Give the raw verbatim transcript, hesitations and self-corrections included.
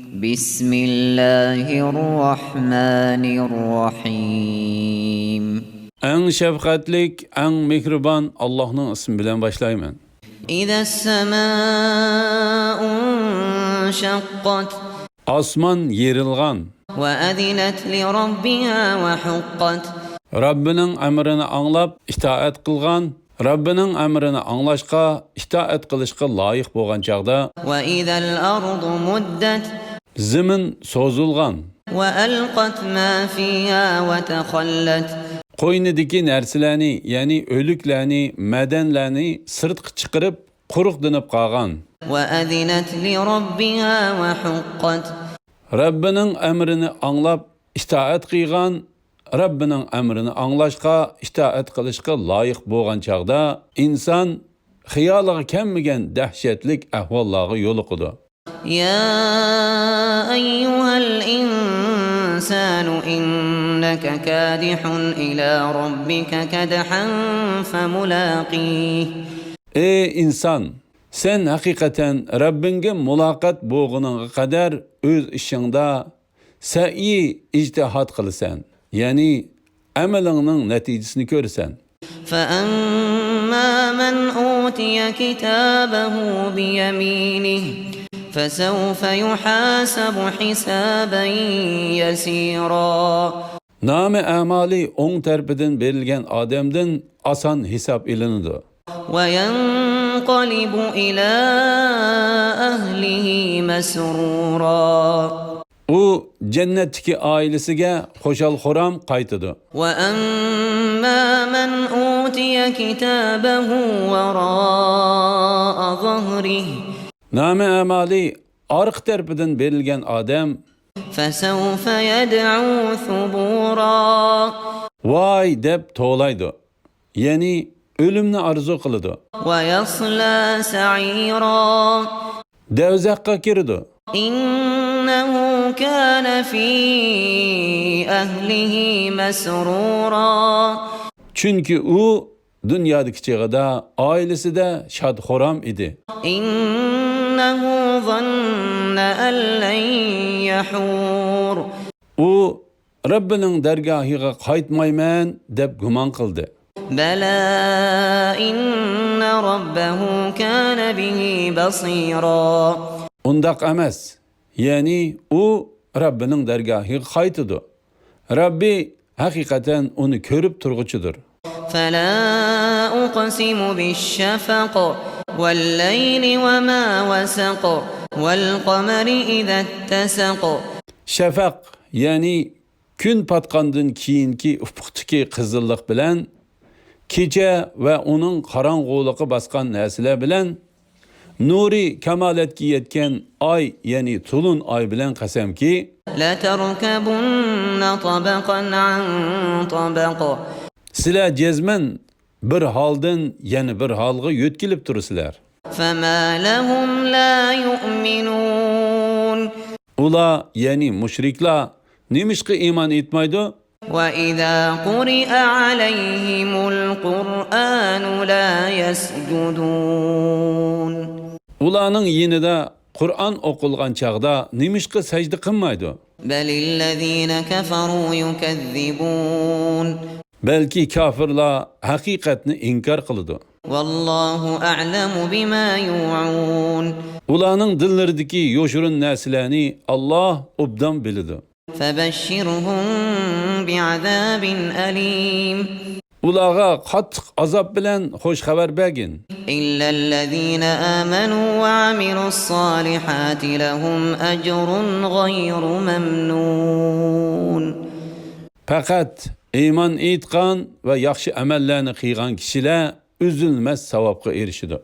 بسم الله الرحمن الرحيم. ئەڭ شەپقەتلىك، ئەڭ مېھرىبان ئاللاھنىڭ ئىسمى بىلەن باشلايمەن. إذا السماء انشقت. ئاسمان يېرىلغان. وأذنت لربها وحقت. رەببىنىڭ ئەمرىنى ئاڭلاپ ئىتائەت قىلغان، رەببىنىڭ ئەمرىنى ئاڭلاشقا، ئىتائەت قىلىشقا لايىق بولغان چاغدا. وإذا الأرض مدت. زېمىن سوزۇلغان. وألقت ما فيها وتخلت. قوينىدىكى نەرسىلەرنى، يەنى ئۆلۈكلەرنى، مەدەنلەرنى سىرتقا چىقىرىپ، قۇرۇقدىنىپ قالغان. وأذنت لربها وحقت. رەببىنىڭ ئەمرىنى ئاڭلاپ ئىتائەت قىلغان، رەببىنىڭ ئەمرىنى ئاڭلاشقا، ئىتائەت قىلىشقا لايىق بولغان چاغدا ئىنسان خىيالىغا كەلمىگەن دەھشەتلىك ئەھۋاللارغا يولۇقىدۇ. يا أيها الإنسان إنك كادح إلى ربك كدحا فملاقيه. ئەي ئىنسان، سەن ھەقىقەتەن رەببىڭگە مۇلاقات بولغىنىڭغا قەدەر ئۆز ئىشىڭدا سەئيى، ئىجتىھاد قىلىسەن، يەنى ئەمىلىڭنىڭ نەتىجىسىنى كۆرىسەن. فأما من أوتي كتابه بيمينه فسوف يحاسب حسابا يسيرا. نامە ئەمالى ئوڭ تەرىپىدىن بېرىلگەن ئادەمدىن ئاسان ھېساب ئېلىنىدۇ. وينقلب إلى أهله مسرورا. ئۇ جەننەتتىكى ئائىلىسىگە خۇشال-خۇرام قايتىدۇ. وأما من أوتي كتابه وراء ظهره. نامە ئەمالى ئارقا تەرىپىدىن بېرىلگەن ئادەم. فسوف يدعو ثبورا. ۋاي دەپ توۋلايدۇ. يەنى ئۆلۈمنى ئارزۇ قىلىدۇ. ويصلى سعيرا. دەۋزەخقە كىرىدۇ. إنه كان في أهله مسرورا. چۈنكى ئۇ دۇنيادىكى چېغىدا ئائىلىسىدە شاد-خۇرام ئىدى. إنه ظن أن لن يحور. ئۇ رەببىنىڭ دەرگاھىغا قايتمايمەن دەپ گۇمان قىلدى. بلى إن ربه كان به بصيرا. ئۇنداق ئەمەس، يەنى ئۇ رەببىنىڭ دەرگاھىغا قايتىدۇ. رەببى ھەقىقەتەن ئۇنى كۆرۈپ تۇرغۇچىدۇر. فلا أقسم بالشفق والليل وما وسق والقمر إذا اتسق. شەفەق، يەنى كۈن پاتقاندىن كېيىنكى ئۇپۇقتىكى قىزىللىق بىلەن، كېچە ۋە ئۇنىڭ قاراڭغۇلۇقى باسقان نەرسىلەر بىلەن، نۇرى كامالەتكە يەتكەن ئاي، يەنى تولۇن ئاي بىلەن قەسەمكى، لتركبن طبقا عن طبق. سىلەر جەزمەن بىر ھالدىن يەنە بىر ھالغا يۆتكىلىپ تۇرىسىلەر. فما لهم لا يؤمنون. ئۇلار، يەنى مۇشرىكلار، نېمىشقا ئىمان ئېيتمايدۇ؟ وإذا قرئ عليهم القرآن لا يسجدون. ئۇلارنىڭ يېنىدا قۇرئان ئوقۇلغان چاغدا نېمىشقا سەجدە قىلمايدۇ؟ بل الذين كفروا يكذبون. بەلكى كاپىرلار ھەقىقەتنى ئىنكار قىلىدۇ. والله أعلم بما يوعون. ئۇلارنىڭ دىللىرىدىكى يوشۇرۇن نەرسىلەرنى ئاللاھ ئوبدان بىلىدۇ. فبشرهم بعذاب أليم. ئۇلارغا قاتتىق ئازاب بىلەن خوش خەۋەر بەرگىن. إلا الذين آمنوا وعملوا الصالحات لهم أجر غير ممنون. پەقەت ئىمان ئېيتقان ۋە ياخشى ئەمەللەرنى قىلغان كىشىلەر ئۈزۈلمەس ساۋابقا ئېرىشىدۇ.